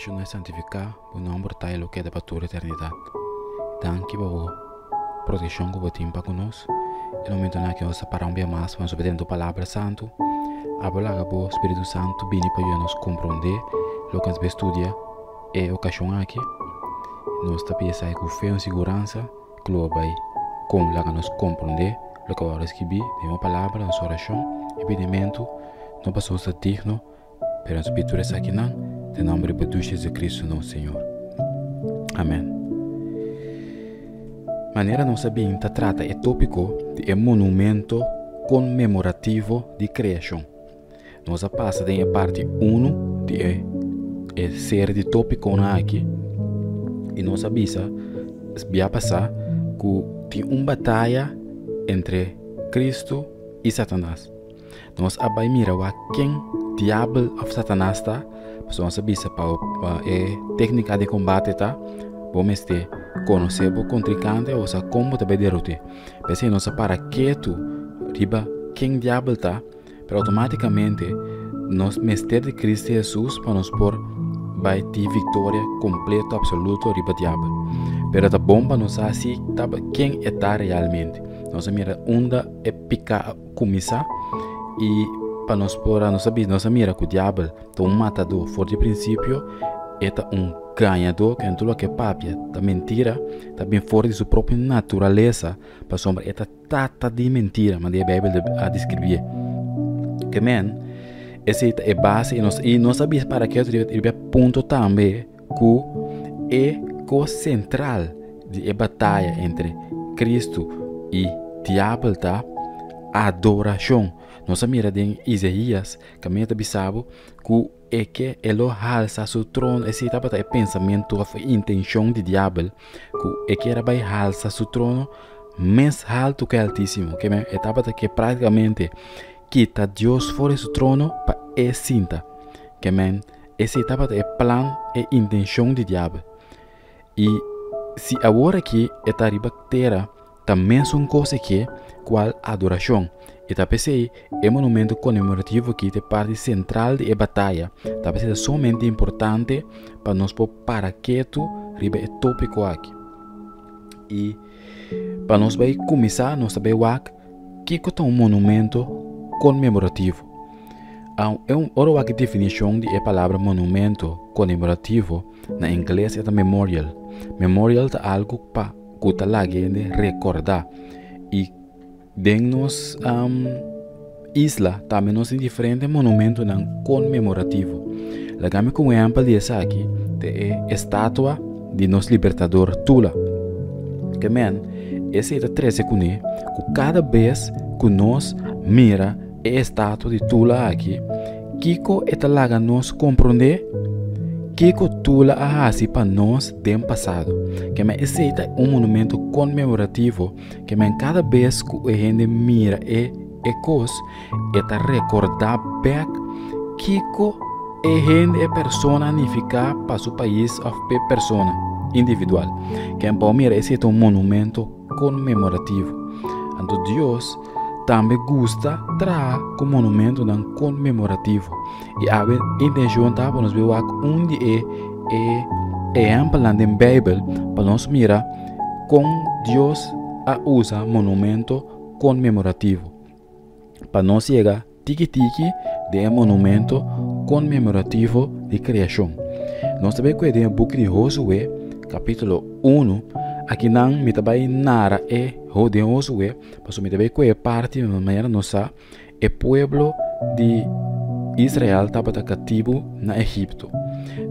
bendishoná i santifiká bo nòmber ta i lo keda pa tur eternidat. Danki pa bo protekshon ku bo tin pa ku nos. E momentunan aki nos ta para un bia mas pa nos obedesé tu Palabra Santu. Abo laga bo Spiritu Santu bini pa yuda nos komprondé loke nos bai studia e okashon aki. Nos ta pidi esaki ku fe i siguransa ku lo bo bai kon laga nos komprondé loke bo a skibí den bo Palabra, nos orashon i pidimentu no pasobra nos ta digno. Pero nos pidi tur esakinan den nomber di bo Dushi Jesucristo nos Señor. Amen. Manera nos a bin ta trata e tópiko di e monumento konmemorativo di kreashon. Nos a pasa den e parti unu di e e serie di tópikonan aki i nos a bisa bia pasá ku tin un bataya entre Kristu i Satanas. Nos a bai mira wak ken diabel of Satanas ta, pasobra nos a bisa pa e téknika di kombate ta, bo mester konosé bo kontrinkante o sa kon bo ta bai derot'é. P'esei nos a para ketu riba ken diabel ta, pero outomátikamente nos mester di Kristu Hesus pa nos por bai tin viktoria kompleto, apsoluto riba diabel. Pero ta bon pa nos sa si ken e ta realmente. Nos a mira unda e piká. Kuminsá i pa nos por a nos a nos a mira ku diabel ta un matadó for di prinsipio, e ta un gañadó ku tur loke e papia ta mentira, ta bin for di su propio naturalesa pasobra e ta tata di mentira manera e beibel a deskribié. Ke men esei ta e base i nos i nos a bisa para ke riba e punto tambe ku e kos sentral di e bataya entre Kristu i Diabel ta adorashon. Nos a mira den Isaías kaminda ta bisa bo ku e ke e lo halsa su trono, esei tabata e pensamentu òf e intenshon di Diabel, ku e kier a bai halsa su trono mes haltu ku e Altísimo. Ke men e tabata ke práktikamente kita Dios for di su trono pa e sinta. Ke men esei tabata e plan, e intenshon di Diabel. I si awor aki e ta riba tera, ta mesun kos aki kual adorashon. I ta p'esei e monumento konmemorativo aki ta e parti sentral di e bataya. Ta p'esei ta sumamente importante pa nos por para ketu riba e tópiko aki. I pa nos bai kuminsá nos ta bai wak kiko ta un monumento konmemorativo. Ora wak e definishon di e palabra monumento konmemorativo, Na ingles e ta memorial. Memorial ta algu pa ku ta laga hende rekordá. I den nos isla tambe nos tin diferente monumentonan konmemorativo. Laga mi ku un ehèmpel di esaki ta e estatua di nos libertador Tula. Ke men, esei ta trese kuné ku kada bes ku nos mira e estatua di Tula aki, Kiko e ta laga nos komprondé? Kiko Tula a hasi pa nos den pasado? Keme esei ta un monumento konmemorativo, keme kada bes ku e hende mira e e kos, e ta rekordá bèk kiko e hende, e persona a nifiká pa su pais òf p'e persona individual. Ken por mira esei ta un monumento konmemorativo. Anto Dios tambe gusta traha ku monumentonan konmemorativo. I awe intenshon ta pa nos bai wak un di e e ehèmpelnan den Beibel pa nos mira kon Dios a usa monumento konmemorativo. Pa nos yega tiki tiki den e monumento konmemorativo di kreashon. Nos ta bai kue den e buki di Josué, kapítulo unu. Akinan mi ta bai nara e den Josué, pasobra mi ta bai kue e parti manera nos sa e pueblo di Israel tabata katibu na Egipto.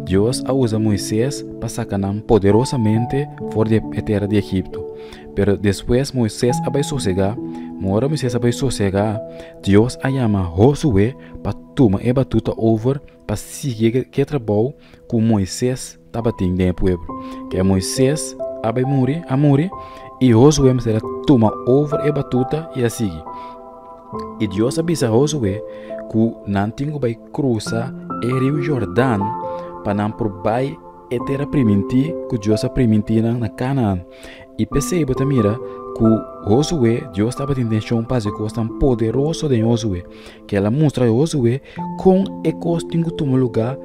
Dios a usa Moisés pa saka nan poderosamente for di e tera di Egipto. Pero despues Moisés a bai sosegá. Ora Moisés a bai sosegá, Dios a yama Josué pa tuma e batuta over pa sigui ke trabou ku Moisés tabatin den e pueblo. Ke Moisés a bai muri, a muri, i Josué mester a tuma over e batuta i a sigui. I Dios a bisa Josué ku nan tin ku bai krusa e riu Jordan pa nan por bai e tera primintí ku Dios a primintí nan na Kanaan. I p'esei bo ta mira ku Josué, Dios tabatin intenshon pa hasi kosnan poderoso den Josué, ku el a mustra Josué kon e kos tin ku tuma lugá.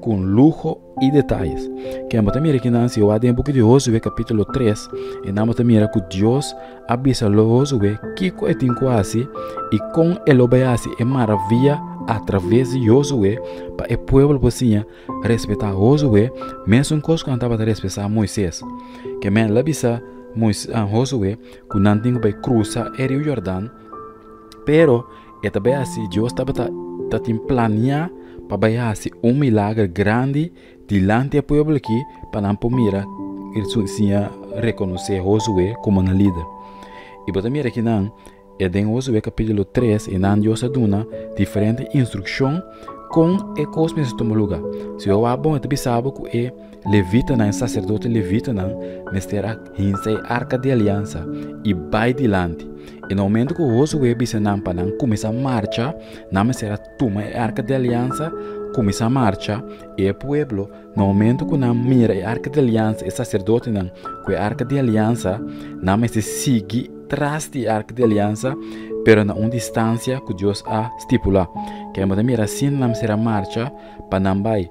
ku luho i detayes. Ken bo ta mira kinan si wak den buki di Josué kapítulo 3, i nan bo ta mira ku Dios a bisa lo Josué kiko e tin ku hasi i kon e lo bai hasi e maravia atraves di Josué pa e pueblo por siña respetá Josué mesun kos ku nan tabata respetá Moisés. Ke men el a bisa Josué ku nan tin ku bai krusa e riu Jordan, pero e ta bai hasi Dios tabata ta tin planiá pa bai hasi un milager grandi dilanti e pueblo aki pa nan por mira i siña rekonosé Josué komo nan lider. I bo ta mira akinan e den Josué kapítulo 3 i nan Dios a duna diferente instrukshon kon e kos mester tuma lugá. Si bo wak bon e ta bisa bo ku e levitanan, e saserdote levitanan mester a hinsa e arka di aliansa i bai dilanti. I na momento ku Josué bisa nan pa nan kuminsá marcha, nan mester a tuma e arka di aliansa, kuminsá marcha, i e pueblo, na momento ku nan mira e arka di aliansa, e saserdotenan ku e arka di aliansa, nan mester sigui tras di e arka di aliansa, pero na un distansia ku Dios a stipulá. Ke bo ta mira asina nan mester a marcha pa nan bai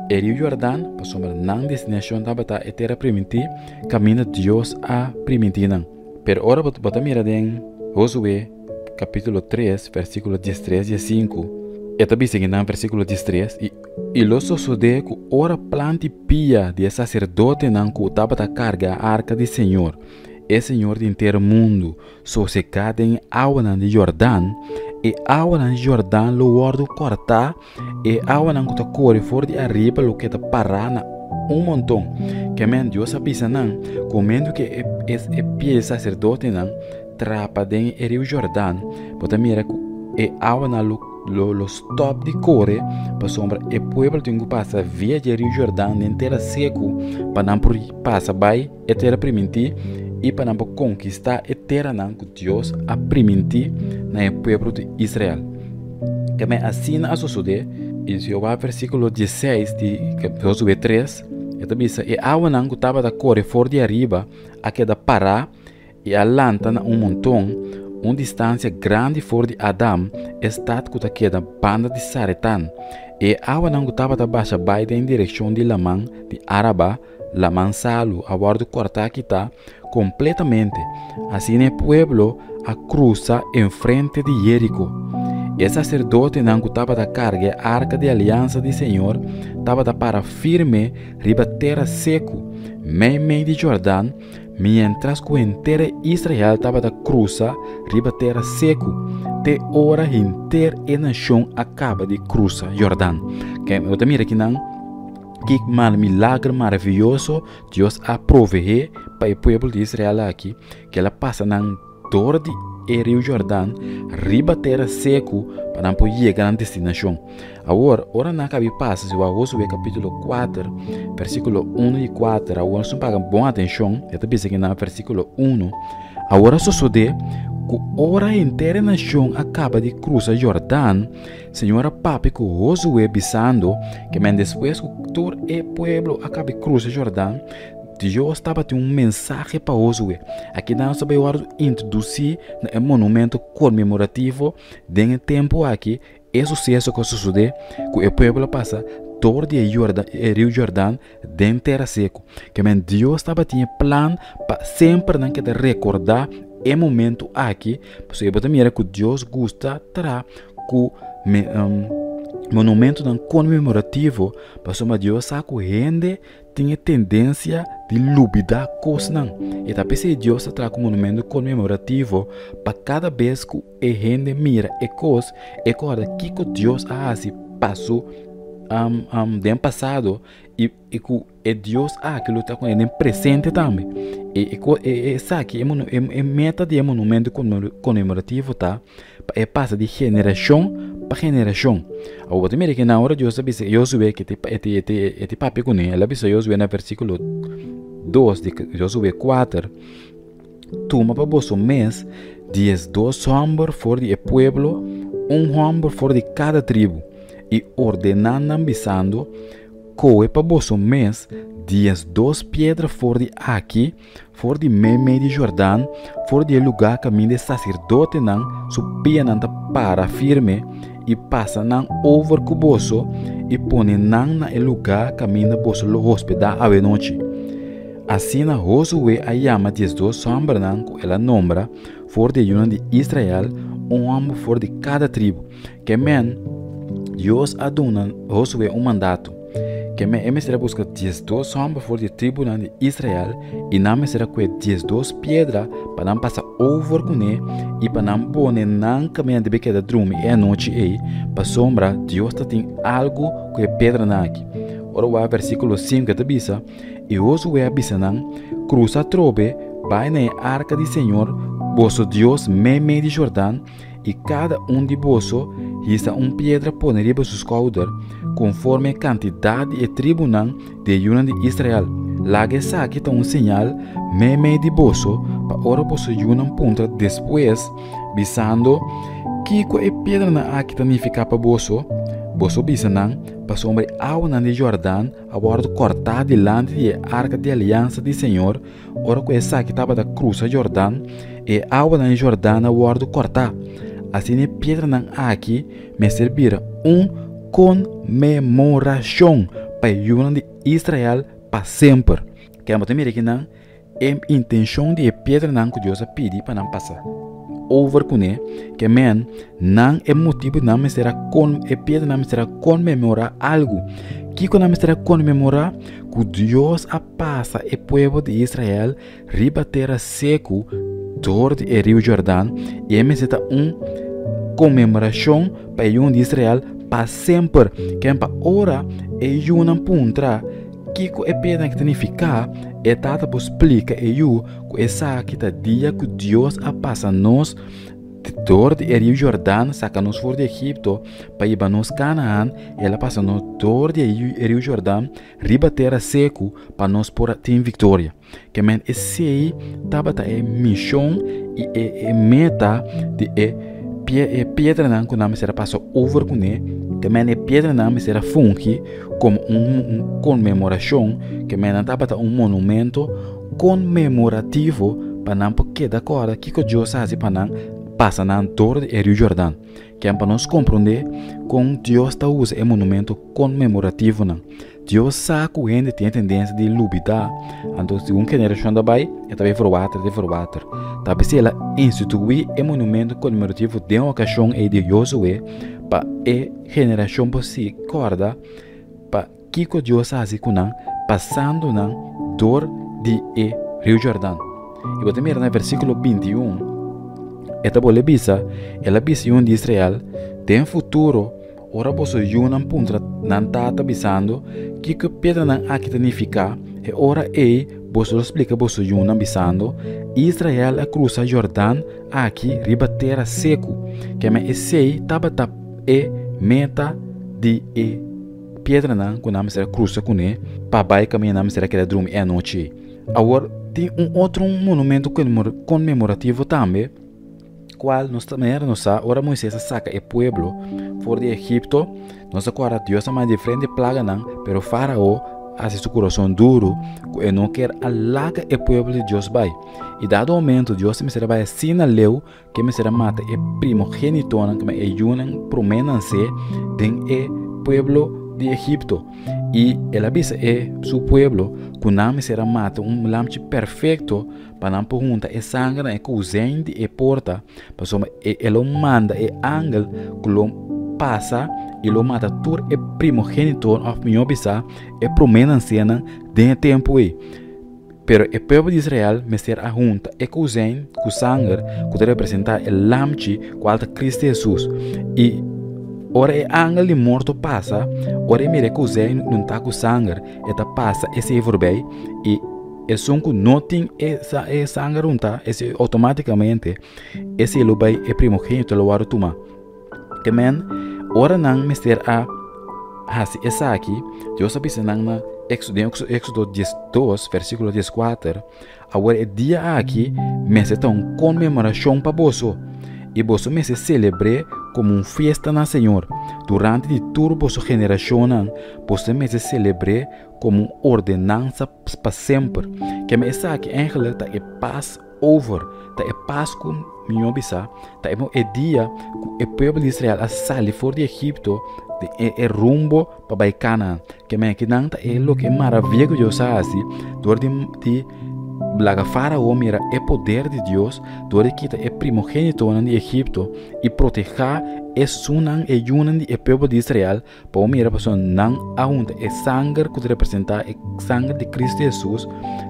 e riu Jordan, pasobra nan destinashon tabata e tera primintí, kaminda Dios a primintí nan. Pero ora bo ta mira den Josué kapítulo 3, versíkulo 13 i 5, e ta bisa nan versíkulo 13, i, i lo sosodé ku ora plant'i pia di e saserdotenan ku tabata karga e arka di Señor, e Señor di henter mundu, sosegá den e awanan di Jordan, e awanan di Jordan lo wòrdu kòrtá E awanan ku ta kore for di ariba lo keda pará na un monton. Ke men Dios a bisa nan, Komentu ku e e pie di saserdotenan trapa den e riu Jordan, bo ta mira ku e awanan lo lo lo stòp di kore, pasobra e pueblo tin ku pasa via di e riu Jordan den tera seku pa nan por pasa bai e tera primintí i pa nan por konkistá e teranan ku Dios a primintí na e pueblo di Israel. Tambe asina a sosodé, i si bo bai versíkulo dieseis di Josué tres, e ta bisa, E awanan ku tabata kore for di ariba a keda pará i a lanta na un monton, un distansia grandi for di Adam, e stat ku ta keda banda di Saretan. E awanan ku tabata basha bai den direkshon di laman di Araba, Laman Salu a wòrdu kòrtá kitá kompletamente, asina e pueblo a krusa enfrente di Jeriko. E saserdotenan ku tabata karga e arka di aliansa di señor tabata para firme riba tera seku meimei di Jordan, miéntras ku henter e Israel tabata krusa riba tera seku te ora henter e nashon a kaba di krusa Jordan. Ke bo ta mira kinan? Ki mal milagro maravioso Dios a proveé pa e pueblo di Israel aki, ku el a pasa nan dor di e riu Jordan riba tera seku pa nan por yega nan destinashon. Awor, ora nan kabi pasa, si wak Josué kapítulo 4, versíkulo 1 i 4, awor nos paga bon atenshon, e ta bisa aki na versíkulo 1, Awor a sosodé ku ora henter e nashon a kaba di krusa Jordan, Señor a papia ku Josué bisando ke men despues ku tur e pueblo a kabi krusa Jordan, Dios tabatin un mensahe pa Josué. Aki nan nos ta bai wòrdu introdusí na e monumento konmemorativo den e tempu aki, e suseso ku a sosodé ku e pueblo a pasa dor di e Jordan, e riu Jordan den tera seku. Ke men Dios tabatin e plan pa semper nan keda rekordá e momento aki, pasobra bo ta mira ku Dios gusta traha ku monumentonan konmemorativo, pasobra Dios sa ku hende tin e tendensia di lubidá kosnan. I ta p'esei Dios ta traha ku monumento konmemorativo pa kada bes ku e hende mira e kos, e kòrda kiko Dios a hasi pa su den pasado i ku E Dios aki lo ta ku e den presente tambe. E e esaki e monu e meta di e monumento konmemorativo ta pa e pasa di generashon pa generashon. Awor bo ta mira kinan ora Dios a bisa Josué ke e te e te e te papia kuné, el a bisa Josué na versíkulo dos di Josué kuater, Tuma pa boso mes diesdos hòmber for di e pueblo, un hòmber for di kada tribu, i ordená nan bisando, Kohe pa boso mes 12 piedra for di aki, for di meimei di Jordan, for di e lugá kaminda e saserdotenan su pianan ta para firme, i pasa nan over ku boso i pone nan na e lugá kaminda boso lo hospedá awenochi. Asina Hosue a yama 12 hòmbernan ku el a nombra for di e yunan di Israel, un hòmber for di kada tribu. Ke men, Dios a duna Hosue un mandato. Ke men, e mester a buska 12 hòmber for di e tribunan di Israel i nan mester a kue 12 piedra pa nan pasa over kuné i pa nan pone nan kaminda debe keda drumi e anochi ei, pasobra Dios ta tin algu ku e piedranan aki. Ora wak versíkulo 5 e ta bisa, I Hosue a bisa nan, Krusa atrobe bai na e arka di señor boso Dios meimei di Jordan, i kada un di boso hisa un piedra pone riba su skouder, konforme e kantidat di e tribunan di e yunan di Israel. Laga esaki ta un señal meimei di boso, pa ora boso yunan puntra despues, bisando, Kiko e piedranan aki ta nifiká pa boso? Boso bisa nan, Pasobra e awanan di Jordan a wòrdu kòrtá dilanti di e arka di aliansa di señor, ora ku esaki tabata krusa Jordan, e awanan di Jordan a wòrdu kòrtá. Asina e piedranan aki mester bira un konmemorashon pa e yunan di Israel pa semper. Kende bo ta mira akinan? E intenshon di e piedranan ku Dios a pidi pa nan pasa over kuné, ke men nan e motibu nan mester a kon e piedranan mester a konmemorá algu. Kiko nan mester a konmemorá? Ku Dios a pasa e pueblo di Israel riba tera seku dor di e riu Jordan i e mester ta un konmemorashon pa e yunan di Israel pa semper. Ken pa ora e yunan puntra Kiko e pena aki ta nifiká? E tata por splika e yu ku esaki ta dia ku Dios a pasa nos dor di e riu Jordan, saka nos for di Egipto pa hiba nos Kanaan. El a pasa nos dor di e riu Jordan riba tera seku pa nos por a tin viktoria. Ke men esei tabata e mishon i e meta di e e piedranan ku nan mester a pasa over kuné. Ke men e piedranan mester a fungi komo un konmemorashon, ke men nan tabata un monumento konmemorativo pa nan por keda kòrda kiko Dios a hasi pa nan pasa nan dor di e riu Jordan. Ken pa nos komprondé kon Dios ta usa e monumento konmemorativonan. Dios sa ku hende tin e tendensia di lubidá, anto segun generashon ta bai, e ta bai verwater te verwater. Ta p'esei el a instituí e monumento konmemorativo den okashon ei di Josué pa e generashon por sigui kòrda pa kiko Dios a hasi ku nan pasando nan dor di e riu Jordan. I bo ta mira na versíkulo 21, e ta bolbe bisa, El a bisa yunan di Israel, Den futuro, Ora boso yunan puntra nan tata bisando, Kiko e piedranan aki ta nifiká? E ora ei boso lo splika boso yunan bisando, Israel a krusa Jordan aki riba tera seku. Keme esei tabata e meta di e piedranan ku nan mester a krusa kuné pa bai kaminda nan mester a keda drumi e anochi ei. Awor, tin un otro monumento konmemorativo tambe. Cual nos ta manera nos sa ora Moises a saca e pueblo for di Egipto, nos ta corda Dios a manda diferente plaganan, pero Farao a haci su corazon duro cu e no kier a laga e pueblo di Dios bay. Y dado momento Dios mester a bay asina leu cu e mester a mata e primogenitonan, como e yunan prome nance den e pueblo di Egipto. Y el a bisa e su pueblo cu nan mester a mata un lamchi perfecto pa nan por hunta e sanger na e kozijn di e porta, pasobra e lo manda e angel ku lo pasa i lo mata tur e primogénitonan, òf mihó bisá, e promé nansénan den e tempu ei. Pero e pueblo di Israel mester a hunta e kozijn ku sanger ku ta representá e Lamchi, kual ta Kristu Hesus. I ora e angel di morto pasa, ora e mira e kozijn huntá ku sanger, e ta pasa esei forbei i Esun ku no tin e e sanger runtá, esei outomátikamente esei lo bai e primogénito lo wòrdu tumá. Te men, ora nan mester a hasi esaki, Dios a bisa nan na Éxodo, den Éxodo 12, versíkulo 14, Awor e dia aki mester ta un konmemorashon pa boso, i boso mester selebr'é komo un fiesta na Señor. Durante di tur boso generashonnan boso mester selebr'é komo un ordenansa pa semper. Keme esaki eigenlijk ta e pas. Over ta e Pasku, mihó bisá, ta e dia ku e pueblo di Israel a sali for di Egipto den e rumbo pa bai Kanaan. Ke men akinan ta e loke e maravia ku Dios a hasi dor di di laga Fárao mira e poder di Dios dor di kita e primogénitonan di Egipto i protehá esunnan, e yunan di e pueblo di Israel. Pa bo mira pasobra nan a hunta e sanger ku ta representá e sanger di Kristu Hesus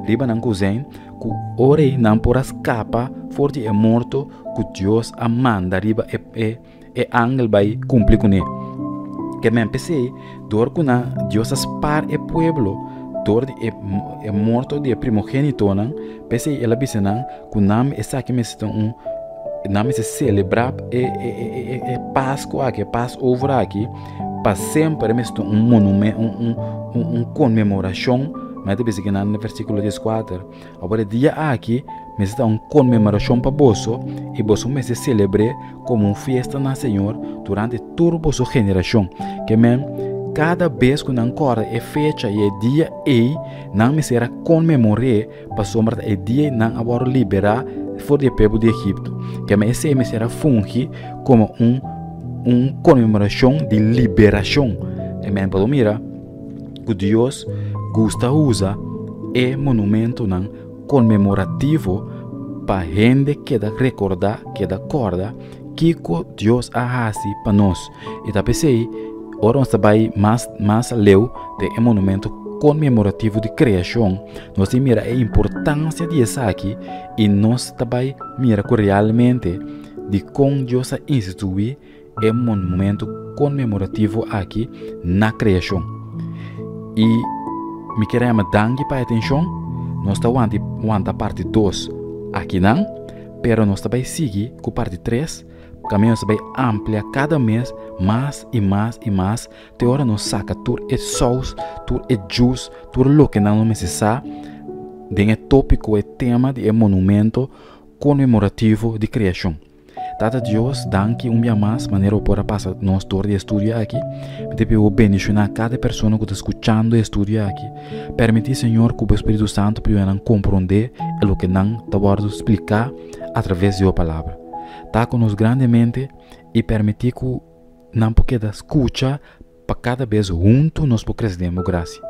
riba nan kuzein, ku ora ei nan por a skapa for di e morto ku Dios a manda riba e e e angel bai kumpli kuné. Ke men p'esei, dor ku nan Dios a spar e pueblo dor di e e morto di e primogénitonan, p'esei el a bisa nan ku nan esaki mester ta un Nan mester selebrá e e e e Pasku aki, e Passover aki, pa semper. E mester ta un monumen un un un un konmemorashon, mi ta bisa kinan den versíkulo dieskuater. Awor e dia aki mester ta un konmemorashon pa boso, i boso mester selebr'é komo un fiesta na Señor durante tur boso generashon. Ke men, kada bes ku nan kòrda e fecha i e dia ei, nan mester a konmemor'é. Pasobra ta e dia ei nan a wòrdu liberá for di e pueblo di Egipto. Kema esei mester a fungi komo un un konmemorashon di liberashon. Amen. Por mira ku Dios gusta usa e monumentonan konmemorativo pa hende keda rekordá, keda kòrda kiko Dios a hasi pa nos. I ta p'esei ora nos ta bai mas mas aleu den e monumento konmemorativo di kreashon, nos tin mira e importansia di esaki i nos ta bai mira ku realmente dikon Dios a instituí e monumento konmemorativo aki na kreashon. I mi kier a yama danki pa e atenshon. Nos ta wanta wanta parti dos akinan. Pero nos ta bai sigui ku parti tres, kaminda nos ta bai amplia kada mes mas i mas i mas te ora nos saka tur e sous, tur e juice, tur loke nan lo mester sa den e tópiko, e tema di e monumento konmemorativo di kreashon. Tata Dios, danki un bia mas manera bo por a pasa nos dor di e studio aki. Mi ta pidi bo bendishoná kada persona ku ta skuchando e studio aki. Permití, Señor, ku bo Spiritu Santu por yuda nan komprondé e loke nan ta wòrdu spliká atraves di bo Palabra. Ta ku nos grandemente i permití ku nan por keda skucha pa kada bes huntu nos por krese den bo grasia.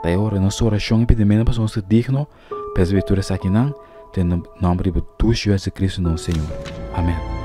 Ta e ora nos orashon i pidimentu pasobra nos ta digno pa risibi tur esakinan den nòmber di bo dushi Jesucristo nos Señor. Amèn.